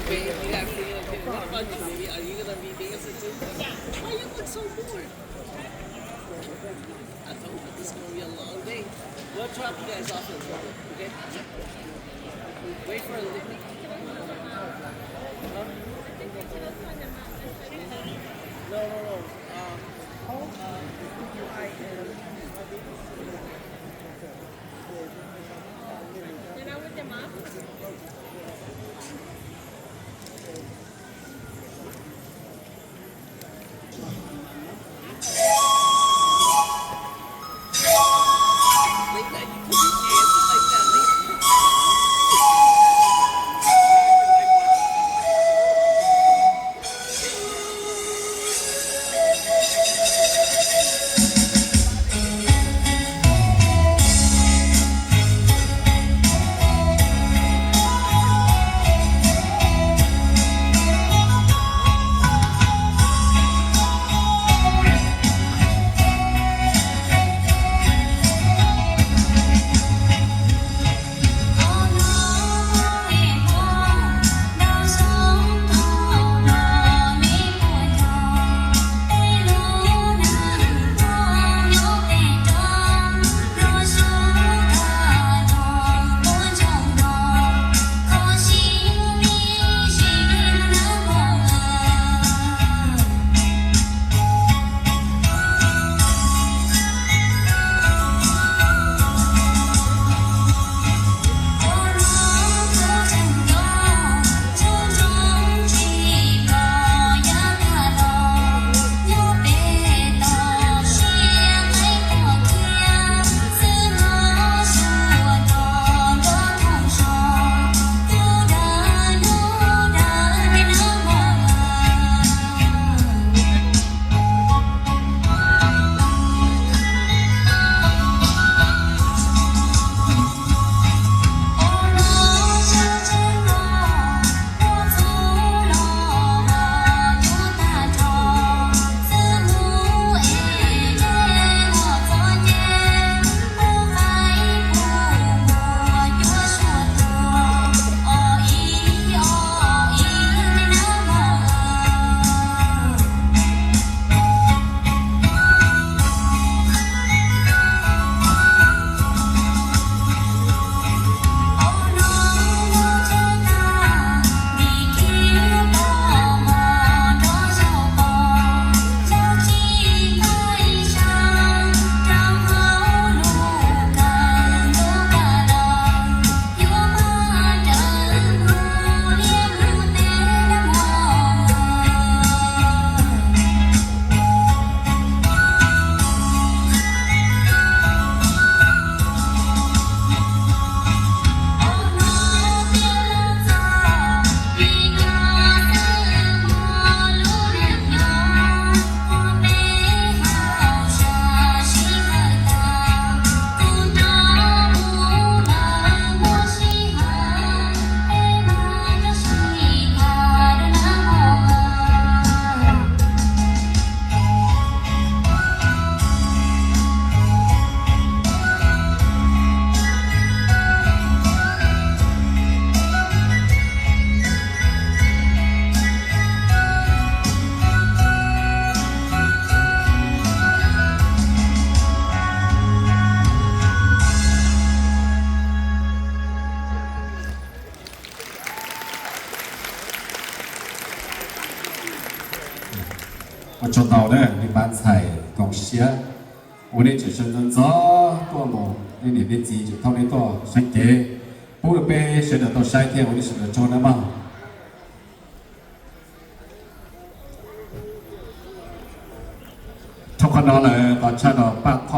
Baby, I feel okay. What about you, baby? Are you gonna be dancing too? Yeah. Why you look so bored? I told you, this is gonna be a long day. We'll drop you guys off in a little bit, okay? Wait for a little bit. Huh? No, no, no. Um, uh, Ua tsaug ntau na, nej pab ntxhais koom siab, ua nej tseem sawv ntxov ntxov tuaj mus, nej niam nej txiv tseem thauj nej tuaj saib kev, pub rau peb sawv daws tau saib thiab, ua nej sawv daws tsaug na mog. Thaum qhov no lawm qhov tshaj no Paj Thoj